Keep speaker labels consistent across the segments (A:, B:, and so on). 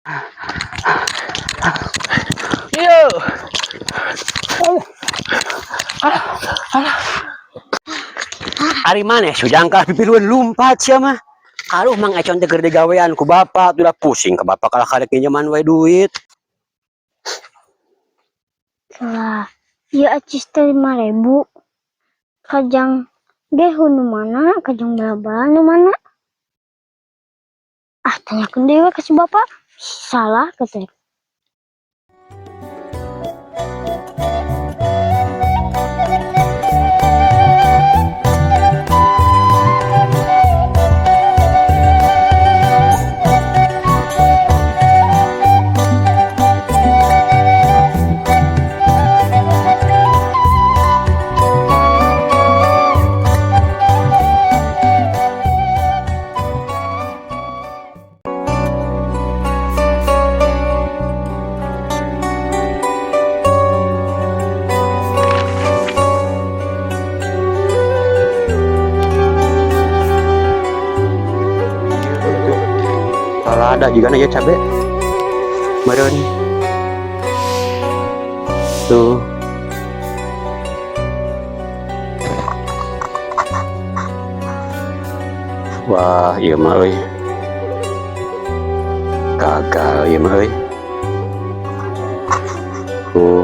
A: Yo. Alah, alah. Ari maneh Sujang kalah pipiluan lumpat sia mah. Aduh, Mang Econ teh keur digawean ku bapak, tuh pusing ke bapak kalah karek nginjeman we duit.
B: Lah, ieu acis teh 5.000. Kajang gehu nu mana, kajang bala-bala nu mana? Ah, tanyakeun deui we ka si bapak. Salah katanya.
A: Salah ada juga ya cabe. Meureun. Tuh. Wah, ieu mah euy. Gagal ieu mah euy. Tuh.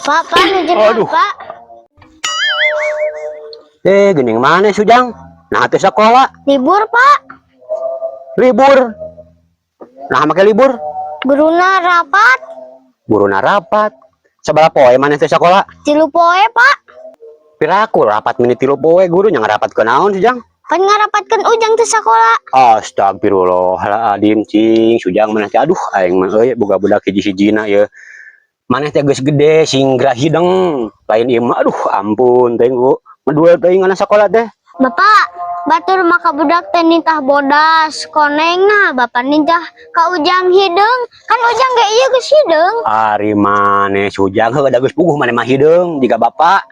B: Pak, Pak, nuju.
A: Aduh.
B: Pak.
A: Eh, geuning mana Sujang? Nah, teu sekolah,
B: Libur, Pak.
A: Libur. Nah, make libur.
B: Guruna rapat.
A: Guruna rapat. Sabaraha poe maneh teu sekolah?
B: 3 poe, Pak.
A: Piraku rapat menit 3 poe guru nya ngarapat ke naon, Sujang?
B: Pan ngarapatkeun Ujang teu sakola.
A: Astagfirullahaladzim, cing, Sujang maneh teh, aduh, aing mah euy boga budak hiji-hijina ye. Maneh teh geus gede sing hideng. Lain ieu mah, aduh, ampun teuing ku. Medul teuing kana sakola teh.
B: Bapak, batur maka budak teh nitah bodas, koneng, nah bapak nitah ka Ujang hideung. Kan Ujang ge ieu geus hideung.
A: Ari maneh, Sujang, heuh da geus puguh maneh mah hideung jiga bapak.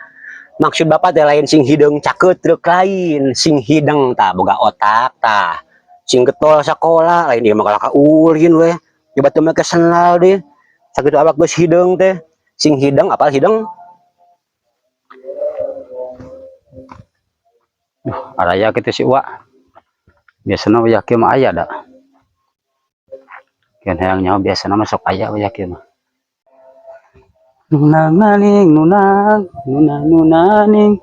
A: Maksud bapak teh lain sing hideung caket truk lain, sing hideng tah boga otak tah. Sing getol sakola, lain ieu mah kalah ka ulin we. Coba teu make sendal deh. Sakitu awak geus hideung teh. Sing hideng, apal hideng?
C: Duh, araya kitu si Uwa. Biasana wayah kieu mah aya da. Kian hayang nyaho biasana mah sok aya wayah kieu mah. Nunang naning nunang nunang nunaning.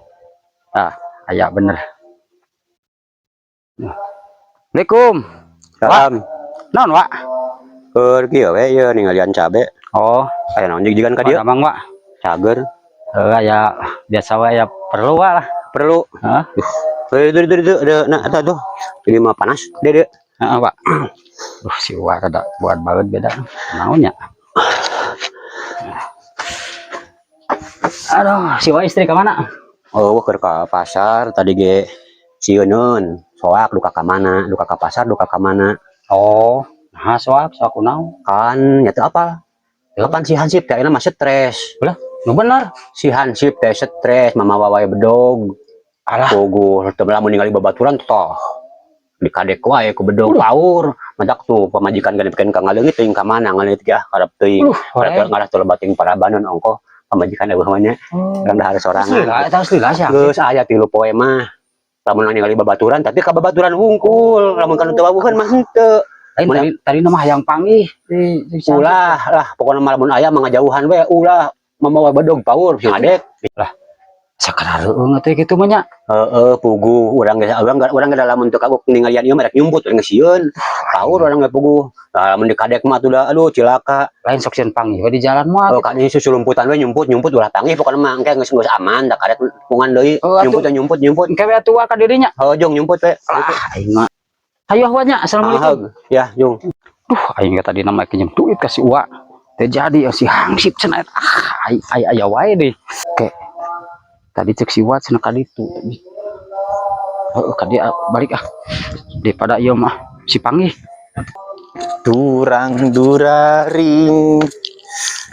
C: Ah, aya bener. Duh. Assalamualaikum.
A: Salam.
C: Naon, Wak?
A: Keur kieu we ieu ningalian cabe.
C: Oh,
A: Aya naon jig-jigan ka dieu?
C: Damang, Wak.
A: Cager.
C: Heuh, aya biasa wae, aya perlu, Wak, lah.
A: Perlu.
C: Hah?
A: Tuh, tuh, tuh, tuh, tuh, nah, eta tuh. Ini mah panas, Dede.
C: Heeh, Pak. Duh, si Uwa rada buat banget beda. Naonnya? Aduh, si Uwa istri ke mana?
A: Oh, keur ka pasar tadi ge sieuneun. Soak duka ka mana, duka ka pasar, duka ka mana.
C: Oh, nah soak, soak kunaon?
A: Kan nya teu apal. Kapan si Hansip teh ayeuna mah stres.
C: Ulah, nu bener.
A: Si Hansip teh stres mamawa wae bedog.
C: Alah,
A: Puguh teu lamun ningali babaturan toh. Dikadek wae ku bedog paur. Matak tuh pamajikan gane pikeun ka ngaleungit teuing ka mana ngaleungit ge ah karep teuing.
C: Karep
A: ngarah teu lebating parabanon ongkoh pamajikan eueuh mah nya. Urang dahar sorangan.
C: Lila, eta geus lila sia.
A: Geus aya 3 poe mah. Lamun ningali babaturan tapi ka babaturan wungkul, lamun kana teu wawuheun mah henteu.
C: Lain tadi tadi mah hayang panggih di
A: Ulah lah pokona mah lamun aya mah ngajauhan we, ulah mamawa bedog paur sing ngadek.
C: Sakarareueung teh kitu mah nya.
A: Heeh, puguh urang ge urang ge lamun teu kagok ningalian ieu mah rek nyumput urang sieun. Paur urang ge puguh. Nah, lamun dikadek mah tuh dah aduh cilaka.
C: Lain sok sieun panggih we di jalan mah.
A: Oh, kan ini susulumputan we nyumput nyumput ulah panggih pokona mah engke geus geus aman da kadek pungan deui.
C: Oh, atuh.
A: Nyumput we, nyumput nyumput.
C: Engke we atuh ka dirinya.
A: Heuh, jung nyumput we.
C: Lah, aing mah. Hayu ah nya, assalamualaikum.
A: Ah, ya, jung.
C: Duh, aing ge tadi nama pinjem duit ka si Uwa. Teu jadi ya si hangsip cenah eta. Ah, ai ai aya wae deui. Oke. Tadi cek si Uwa cenah ka ditu. Heeh, ka dieu balik ah. Daripada ieu mah. Si panggih.
D: Durang duraring.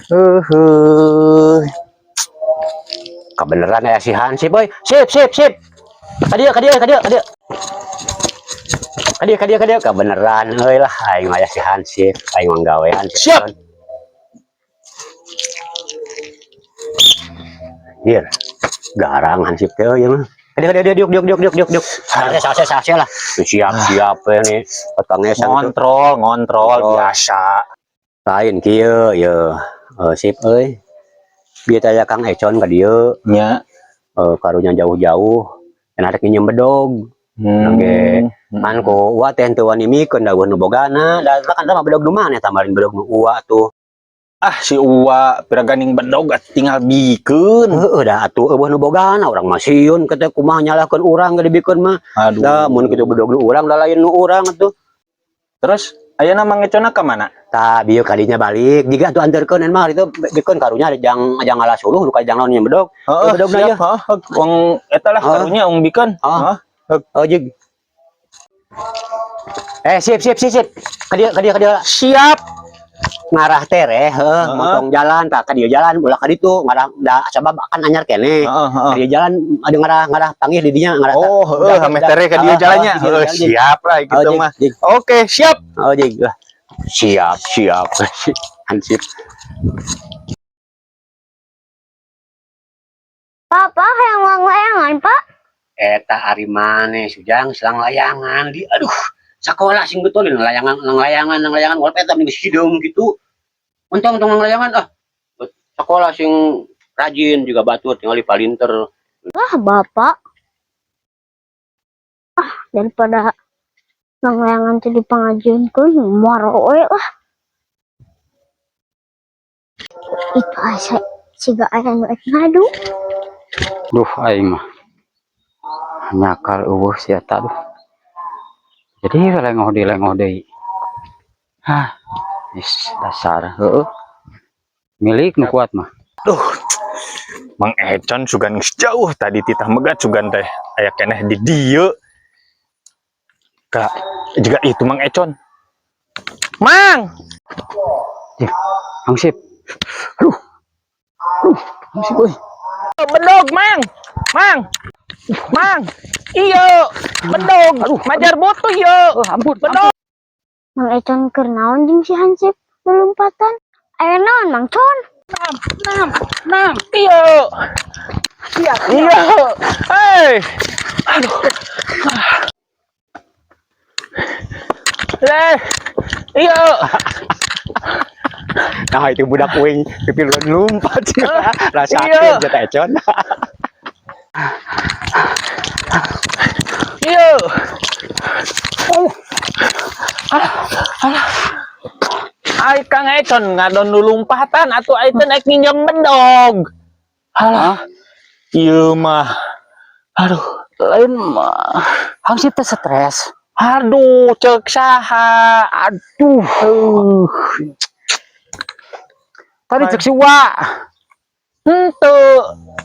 D: Heuheuh.
A: Kebeneran ya si Hansip euy. Sip, sip, sip. Ka dieu, ka dieu, ka dieu, ka dieu. Ka dieu, ka dieu, ka dieu. Kebeneran euy lah aing mah aya si Hansip, aing mah gawean si
D: Siap.
A: Econ. Biar garang Hansip teh euy mah. Ka dieu, ka dieu, diuk, diuk, diuk, diuk, diuk, diuk. Sase, sase, sase lah. Siap, siap we nih. Pangesan tuh.
D: Ngontrol, ngontrol
A: Ngontrol.
D: biasa.
A: Lain kieu ye. Sip euy. Bieu teh aya Kang Econ ka dieu.
D: Nya.
A: Karunya jauh-jauh. Enak rek nginjem bedog. Oke. Kan ku uwa teh teu wani mikeun da euweuh nu bogana. Da kan mah bedog nu mana tamarin bedog nu uwa tuh.
D: Ah, si Uwa pira ganing bedog atuh tinggal bikeun.
A: Heeh, da atuh euweuh nu bogana urang mah sieun kata kumaha nyalahkeun urang ge dibikeun mah.
D: Aduh.
A: Da mun kitu bedog nu urang da lain nu urang atuh.
D: Terus ayeuna Mang Econa ka mana?
A: Tah bieu kadinya balik jiga atuh anterkeun mah itu bikeun karunya jang jang ngalah suluh nu ka jang naon nya bedog.
D: Heeh,
A: bedogna
D: siap,
A: ieu.
D: Heeh, wong eta lah
A: Heeh.
D: karunya ung bikeun.
A: Heeh.
D: Heeh.
A: Oh jig. Eh, sip, sip, sip, sip. Ka dieu, ka dieu, ka dieu.
D: Siap.
A: Ngarah tereh heuh, motong jalan tah ka dieu jalan ulah ka ditu ngarah da sabab kan anyar keneh.
D: Heeh, heeh.
A: Ka dieu jalan ada ngarah ngarah panggih di dinya ngarah.
D: Oh, heeh, hameh tereh ka dieu jalannya. Heeh, siap lah
A: Oh,
D: gitu
A: jig,
D: mah.
A: Jig.
D: Oke, siap.
A: Oh, jig lah. Siap, siap. Hansip.
B: Papa hayang layangan, Pak.
A: Eta ari maneh Sujang selang layangan di aduh sekolah sing betul layangan nang layangan nang layangan walaupun eta mah geus hideung gitu. Untung tong nang layangan ah. Sekolah sing rajin juga batur tinggal di palinter.
B: Lah, Bapak. Ah, daripada nang layangan teh dipangajiankeun moro we lah. Itu asa siga aya nu ek ngadu.
C: Duh, aing mah. Nyakal euweuh si eta duh. Jadi lengoh deui, lengoh deui. Hah, is dasar heueuh. Milik nu kuat mah.
D: Duh. Mang Econ sugan geus jauh tadi titah megat sugan teh aya keneh di dieu. Ka juga itu Mang Econ. Mang,
C: Hansip. Aduh. Aduh, Hansip euy.
D: Bedog Mang. Mang. Mang. Iyo, bedog.
C: Aduh,
D: Majar butuh yo.
C: Oh, ampun,
D: Bedog.
B: Mang Econ keur naon jeung si Hansip lelumpatan? Aya naon, Mang Con?
C: Nang.
D: Iyo. Iya. Hei. Aduh. Leh. Iyo.
A: Nah itu budak uing pipiluan lompat rasa
D: Iya.
A: jata Econ.
D: Iyo. Alah, alah. Ai Kang Econ ngadon nu lumpatan atuh ai teh naik nginjem bedog. Alah,
C: Hah?
D: ieu mah. Aduh,
C: Lain mah. Hansip teh stres.
D: Aduh, cek saha.
C: Aduh. Tadi cek si Wa.
D: Henteu.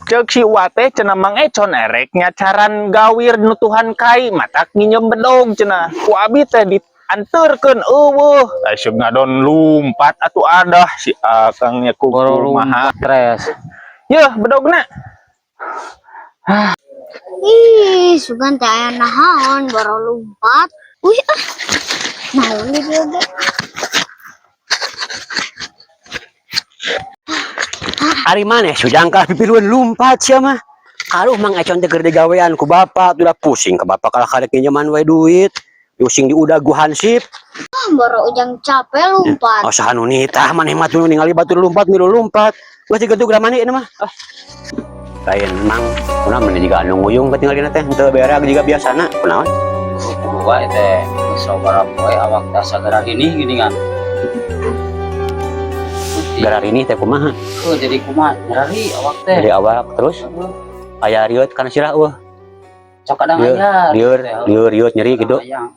D: Cek si Wa teh cenah Mang Econ erek nyacaran gawir nutuhan kai matak nginjem bedog cenah. Ku abi teh dianterkeun euweuh. Asup ngadon lumpat atuh adah si akangnya ku
C: Boro
D: kumaha.
C: stres.
D: Yeuh bedogna.
B: Ih, sugan teh aya naon boro lumpat. Wih ah. Naon di dieu ge?
A: Ari maneh Sujang kalah pipiluan lumpat sia mah. Aduh Mang Econ teh keur digawean ku bapak tuh pusing ke bapak kalah karek nginjeman we duit. Pusing diudag ku Hansip.
B: Ah, boro Ujang capek lumpat.
A: Oh saha nu nitah maneh mah tuh ningali batur lumpat milu lumpat. Geus digetuk ramani ini mah. Ah. Lain Mang, kunaon maneh jiga anu nguyung katinggalina teh henteu berak jiga biasana. Kunaon?
C: Kudu wae teh geus sabaraha poe awak teh sagara ini geuningan.
A: Gara ini teh kumaha?
C: Oh, jadi kumaha nyerari awak teh.
A: Dari awak terus aya rieut kana sirah eueuh.
C: Sok kadang
A: Lieur,
C: aya
A: lieur, lieur, rieut nyeri gitu.
C: Hayang.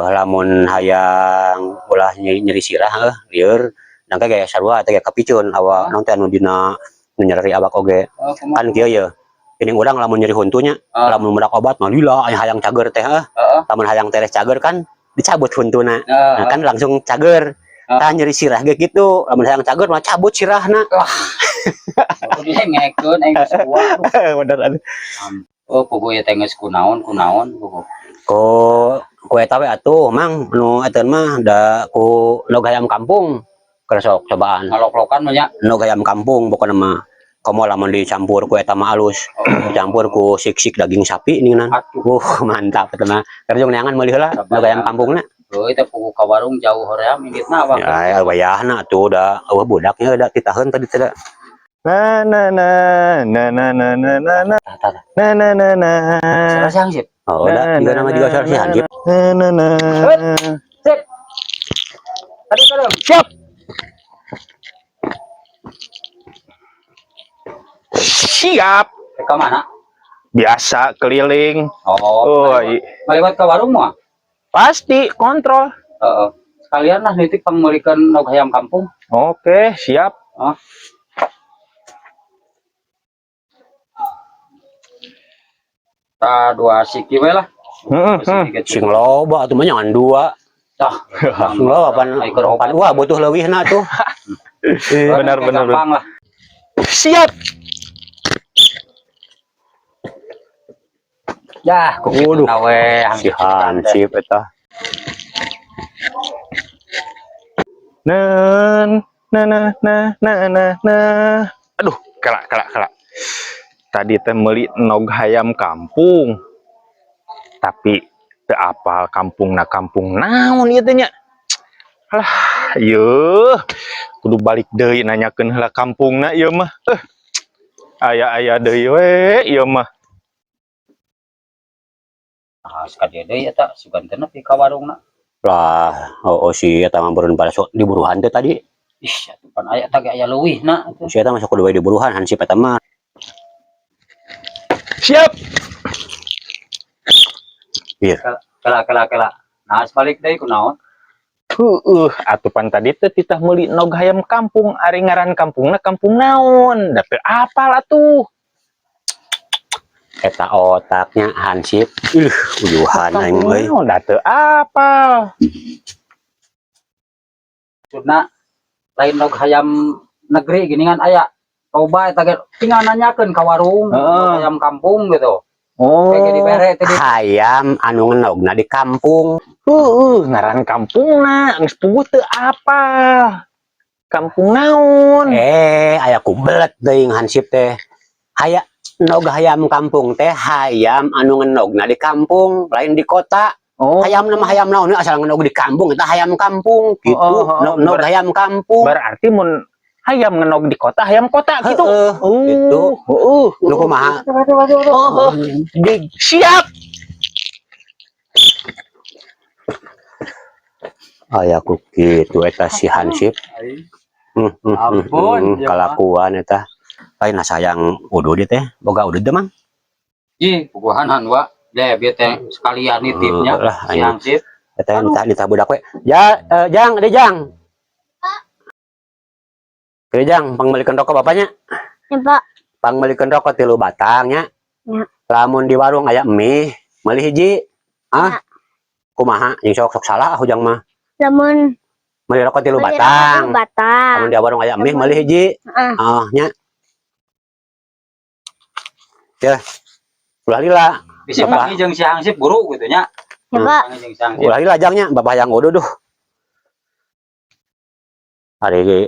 A: Lamun hayang ulah nyeri, nyeri sirah heuh, lieur nangka gaya sarua teh gaya kapicun awak naon teh anu dina nu nyeri awak oge.
C: Oh, kumaha?
A: Kan kieu ye. Ini urang lamun nyeri huntunya,
C: Ah.
A: lamun medak obat mah lila aya hayang cager teh heuh.
C: Heeh.
A: Lamun hayang teres cager kan Dicabut huntuna.
C: Heeh.
A: Nah, kan langsung cager.
C: Ah.
A: Tah, nyeri sirah ge gitu. Lamun hayang cager mah cabut sirahna.
C: Kudu dihengekeun aing geus kuat.
D: Bener aduh.
C: Oh, puguh ieu teh geus kunaon kunaon puguh.
A: Ku ku eta we atuh, Mang, nu eta mah da ku endog hayam kampung. Keur sok cobaan.
C: Ngalok-lokan mah nya.
A: Endog hayam kampung pokona mah. Komo lamun dicampur ku eta mah alus. Dicampur ku sik-sik daging sapi ningan.
C: Atuh.
A: Mantap eta mah. Keur jong neangan meuli heula endog hayam kampungna.
C: Heuh, teh puguh ka warung jauh hoream inditna awak.
A: Ya, wayahna atuh da euweuh budaknya da titaheun tadi teh da.
D: Na na na na na na na na na
C: Tah tah tah.
D: na na na na.
C: Salah si Hansip.
A: Oh, da juga nama juga salah si Hansip.
D: Na na na.
C: Sip. Tadi kadang.
D: Siap. Siap.
C: Ke mana?
D: Biasa keliling.
C: Oh,
D: Oh,
C: ngaliwat ke warung mah.
D: Pasti kontrol.
C: Heeh. Sekalian lah nitip pangmeulikeun endog hayam kampung.
D: Oke, siap.
C: Oh. Tah, dua siki we lah.
D: Heeh,
C: Dua siki ge
A: Sing
C: cukup.
A: loba atuh mah jangan dua.
C: Tah.
A: Sing loba pan
C: Ai keur
A: pan
C: opat.
A: wah butuh leuwihna tuh.
D: Benar, benar, benar.
C: Gampang lah.
D: Siap.
C: Ya, ku kitu
A: Waduh.
C: na we
A: Si Hansip eta.
D: Na na na na na na na. Aduh, kelak kelak kelak. Tadi teh meuli endog hayam kampung. Tapi teu apal kampungna kampung naon ieu teh nya. Alah, yeuh. Kudu balik deui nanyakeun heula kampungna ieu mah. Aya-aya deui we ieu mah.
C: Ah, sakadieu deui eta sugan teh nepi ka warungna.
A: Lah, oh, si eta mah beureun pada sok di buruhan teh tadi.
C: Ih, atuh pan aya teh ge aya leuwihna atuh.
A: Si eta masuk kudu we di buruhan Hansip eta mah.
D: Siap.
A: Iya.
C: Kela kela kela. Nah, balik deui kunaon?
D: Heueuh, atuh pan tadi teh titah meuli endog hayam kampung, ari ngaran kampungna kampung naon? Da teu apal atuh.
A: Eta otaknya Hansip. Ih, uyuhan aing
D: Kampung
A: euy.
D: naon da teu apal.
C: Maksudna lain endog hayam negeri gini kan aya. Coba eta ge tinggal nanyakeun ka warung endog hayam kampung gitu.
D: Oh.
C: Kayak dibere teh di
A: Hayam anu ngendogna di kampung.
D: Heueuh, ngaran kampungna geus puguh teu apal. Kampung naon?
A: Eh, aya ku belet teuing Hansip teh. Haya endog hayam kampung teh hayam anu ngendogna di kampung, lain di kota.
D: Oh.
A: Hayam nama hayam naon asal ngendog di kampung eta hayam kampung gitu.
D: Oh.
A: Endog hayam kampung.
D: Berarti mun hayam ngenog di kota, hayam kota gitu.
A: Heeh,
D: Oh,
A: gitu.
D: Heeh.
A: Nu kumaha?
D: Oh, siap.
A: Aya ku kitu eta si Hansip.
C: Ampun, ya,
A: Kalakuan eta. Lain sayang udud ieu teh, boga udud teh, Mang.
C: Ih, puguhan wa. Deh, bieu teh sekalian nitipnya.
A: Lah,
C: Si
A: aing.
C: Hansip.
A: Eta nitah nitah budak we. Ya, Jang, de Jang. Oke, Jang, pangmeulikeun rokok bapaknya.
B: Ya, Pak.
A: Pangmeulikeun rokok 3 batang nya.
B: Ya.
A: Lamun di warung aya mie, meuli hiji. Ah.
B: Ya.
A: Kumaha? Jeung sok sok salah ujang mah.
B: Lamun
A: Meuli rokok 3
B: meuli rokok
A: batang.
B: 3 batang.
A: Lamun di warung aya mie, meuli hiji.
B: Heeh.
A: Ah, nya. Ya. Ulah lila.
C: Bisa
A: Bapak.
C: panggil jeung si Hansip buru gitu nya.
B: Ya, Pak.
C: Panggil jeung si Hansip.
A: Ulah lila jangnya, bapak yang udah duh. Ari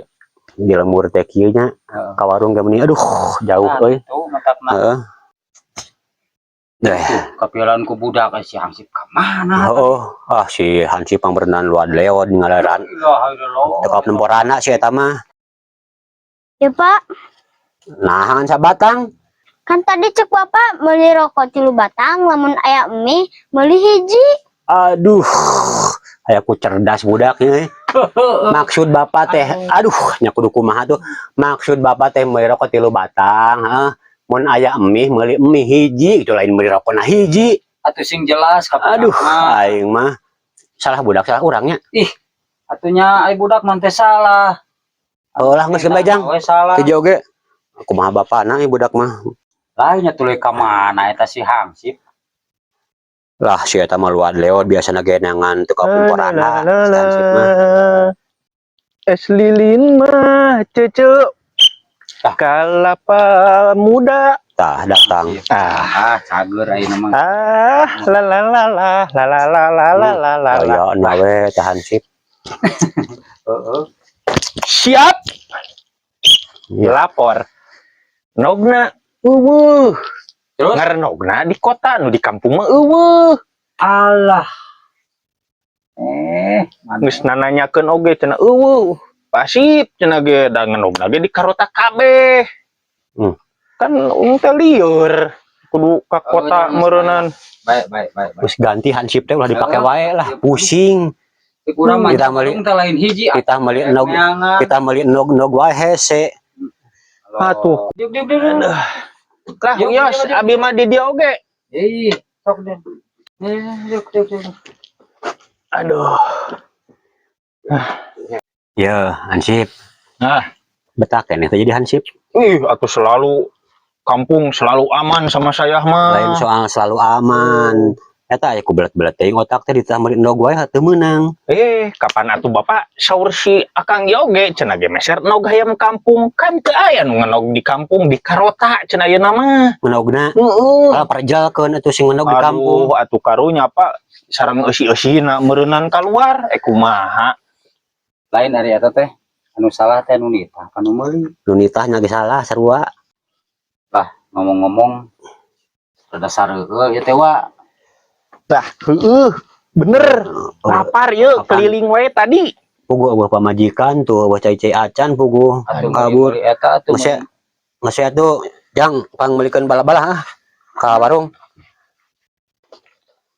A: di lembur teh kieu nya,
C: Heeh.
A: ka warung ge meuni aduh jauh
C: Nah,
A: euy.
C: Tuh, matakna.
A: Heeh. Deh.
C: Kapilan ku budak si Hansip ka mana?
A: Oh, ah si Hansip pangberenang luad leod ngalaran.
C: Ilaha illallah.
A: Tekop nemporana si eta mah.
B: Ya, Pak.
A: Nah, sabatang.
B: Kan tadi cek Bapak meuli rokok 3 batang, lamun aya mie meuli hiji.
A: Aduh, aya ku cerdas budak ini. Maksud bapak teh, aduh, nya kudu kumaha tuh. Maksud bapak teh meuli rokok 3 batang, heeh. Mun aya mie meuli mie hiji gitu lain meuli rokok na hiji.
C: Atuh sing jelas ka budak
A: Aduh,
C: mah.
A: aing mah salah budak salah urangnya.
C: Atunya ai budak mah teh salah.
A: Oh lah geus ge jang.
C: We salah.
A: Hiji oge. Kumaha bapana ieu budak mah.
C: Lainnya tuluy ka mana eta si Hansip?
A: Lah, si eta mah luad leod biasana ge neangan teu kapungkorana si hansip mah.
D: Es lilin mah cece.
A: Ah.
D: Kalapa muda.
A: Tah, datang.
D: Ah,
C: Ah, cager ayeuna mah.
D: Ah, la la la la la la la la la la la.
A: Aya na we tah hansip.
C: Heeh.
D: Siap.
A: Iya.
D: Lapor. Nogna euweuh.
C: Terus?
D: Ngaranogna di kota, nu di kampung mah euweuh.
C: Alah. Eh,
D: Geus nananyakeun oge cenah euweuh. Pasip cenah ge da ngenogna ge di karota kabeh. Kan urang teh lieur. Kudu ka kota
C: Oh, iya,
D: meureunnan.
C: Baik, baik, baik, baik.
A: Terus ganti hansip teh ulah dipake
C: Heeh.
A: wae lah, pusing.
C: Kurang mah
A: Kita meuli
C: teh lain hiji.
A: Kita meuli endog, kita meuli endog-endog wae hese.
D: Atuh.
C: Diuk, diuk, diuk. Diuk.
D: Lah,
C: Yuk,
D: yos,
C: yuk, yuk.
D: Abi mah di dieu oge.
C: Ih, sok deh. Eh, diuk, diuk, diuk.
D: Aduh.
A: Ya, hansip.
D: Nah,
A: Betah keneh teh jadi hansip.
D: Ih, atuh selalu kampung selalu aman sama saya mah.
A: Lain soal selalu aman. Eta aya ku belet-belet teuing otak teh ditah meuli endog wae teu meunang.
D: Eh, kapan atuh Bapak saur si Akang Yoge cenah ge meser nog hayam kampung, kan teu aya nu ngenog di kampung, di karota cenah ayeuna mah.
A: Ngenogna
D: Heeh.
A: kalau perjalkeun atuh sing ngenog di kampung.
D: Aduh, atuh karunya Pak, sareng eusi-eusina meureunnan keluar, eh kumaha.
C: Lain ari eta teh. Anu salah teh nu nitah, anu meuli.
A: Nu nitah nya ge salah sarua.
C: Ngomong-ngomong rada sareueul ieu teh, wa.
D: Tah, heueuh, bener.
A: Oh,
D: Lapar ye,
A: Kapan?
D: Keliling wae tadi.
A: Puguh euweuh pamajikan tuh, euweuh cai-cai acan puguh.
C: Atuh
A: Kabur.
C: meuli eta atuh.
A: Geus atuh, jang pangmeulikeun bala-bala ah ka warung.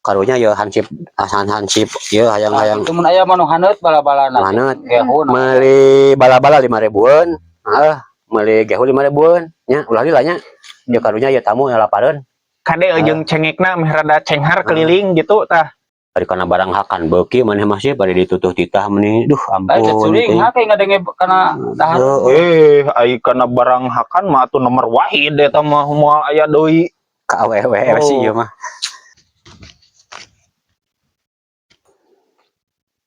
A: Karunya ya hansip, asan hansip ye hayang-hayang.
C: Itu mun aya mah nu haneut bala-balana.
A: Haneut.
C: Gehu.
A: Meuli bala-bala 5 ribuan, ah meuli gehu 5 ribuan nya, ulah lila nya ya, karunya ya tamu ya lapareun.
D: Kade jeung cengekna meh rada cenghar keliling gitu tah.
A: Bari kana barang hakan beuki maneh masih bari ditutuh titah meni, duh
C: Lain
A: ampun
C: curing
A: teuing.
C: Ha kayak ngadenge kana dahar.
A: Heeh.
D: Eh, ai kana barang hakan mah atuh nomor wahid eta mah, moal aya deui.
A: Ka awewe sih
D: Oh.
A: ieu mah.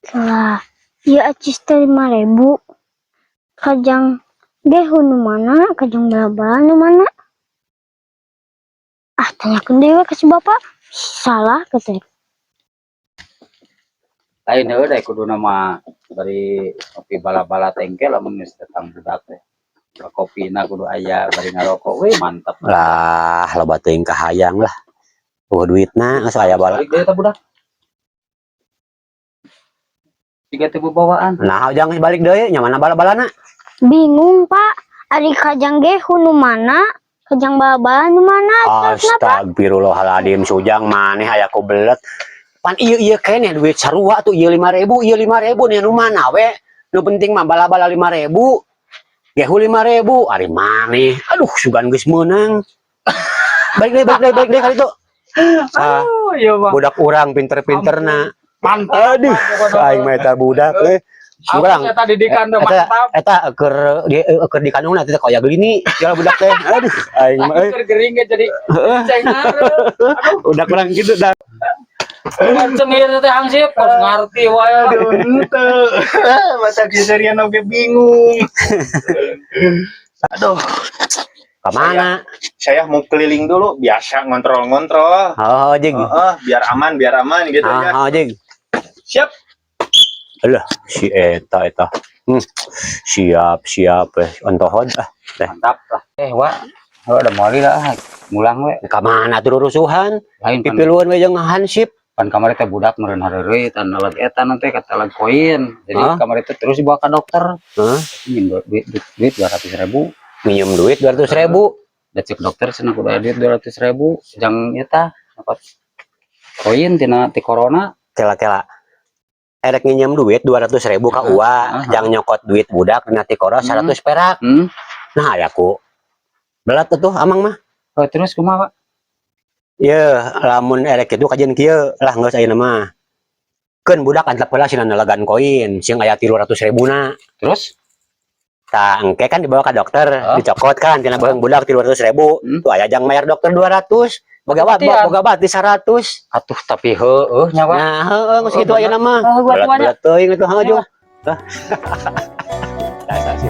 B: Lah, ieu acis teh 5.000. Kajang gehu nu mana, kajang bala-bala nu mana? Ah, tanyakeun deui we ka si bapak. Salah kata.
C: Lain heueuh da kuduna mah bari kopi bala-bala tengke lamun geus datang budak teh. Kopina kudu aya bari ngarokok we, mantap.
A: Lah, loba teuing kahayang lah. Euweuh duitna geus aya bala.
C: Balik deui eta budak. Tiga teh bawaan.
A: Nah, ujang geus balik deui nya, mana bala-balana?
B: Bingung, Pak. Ari kajang gehu nu mana, kajang bala-bala nu mana? Terus kenapa?
A: Astagfirullahaladzim, sujang maneh aya ku belet. Pan ieu ieu keneh duit sarua tuh, ieu 5000, ieu 5000 nih, nu mana we? Nu penting mah bala-bala 5000. Gehu 5000, ari maneh. Aduh, sugan geus meunang. Balik deui, balik deui, balik deui kali itu. Ah,
C: Oh, iya mah.
A: budak urang pinter-pinterna.
C: Mantap.
A: Aduh, aing mah eta budak euy. Urang
C: Eta didikan teh
A: eta
C: mantap.
A: Eta keur di keur di kandungna teh kaya gelini ya budak teh. Aduh, aing mah euy.
C: Keur gering ge jadi cengar.
A: Budak urang kitu dah.
C: Kenceng ieu teh hansip, harus ngarti wae.
D: Aduh, henteu. Masa si Serian oge bingung. Aduh,
A: Kemana?
D: Saya mau keliling dulu, biasa ngontrol-ngontrol.
A: Oh, jing.
D: Heeh, biar aman gitu ya.
A: Ah, oh, jing.
D: Siap.
A: Alah, si eta eta. Siap, siap eh ontohod ah.
C: Mantap lah. Eh, wa. Oh, udah mulai lah. Mulang we.
A: Ka mana tuh rusuhan?
C: Lain pan,
A: Pipiluan we jeung hansip.
C: Pan kamari teh budak meureun hareureuy tan alat eta nanti kata alat koin. Jadi
A: Hah?
C: Kamari teh terus dibawa ke dokter.
A: Hah?
C: Minjem duit duit, duit 200 ribu.
A: Minjem duit 200 ribu.
C: Da cek dokter cenah kudu aya duit 200 ribu. Jang eta dapat koin tina ti corona.
A: Kela-kela. Erek nginjem duit 200 ribu ka ua, jang nyokot duit budak dina tikoro 100 perak. Nah, aya ku belat tuh amang mah.
C: Oh, terus kumaha, Pak?
A: Ye, lamun erek kitu kajian kieu lah, geus ayeuna mah. Keun budak antep heula sina nelegan koin, sing aya 300 ribuna.
C: Terus?
A: Tah, engke kan dibawa ke dokter,
C: Ah.
A: dicokot kan tina beuheung budak 300 ribu. Tuh aya jang bayar dokter 200, Boga bat,
C: Buktian.
A: Boga bat di 100.
C: Atuh, tapi heueuh nyawa.
A: Nah, heeh, geus kitu ayeuna mah.
C: Heueuh, gua tuanya.
A: Belat-belat teuing atuh, heuh, Jung. Dasar sih.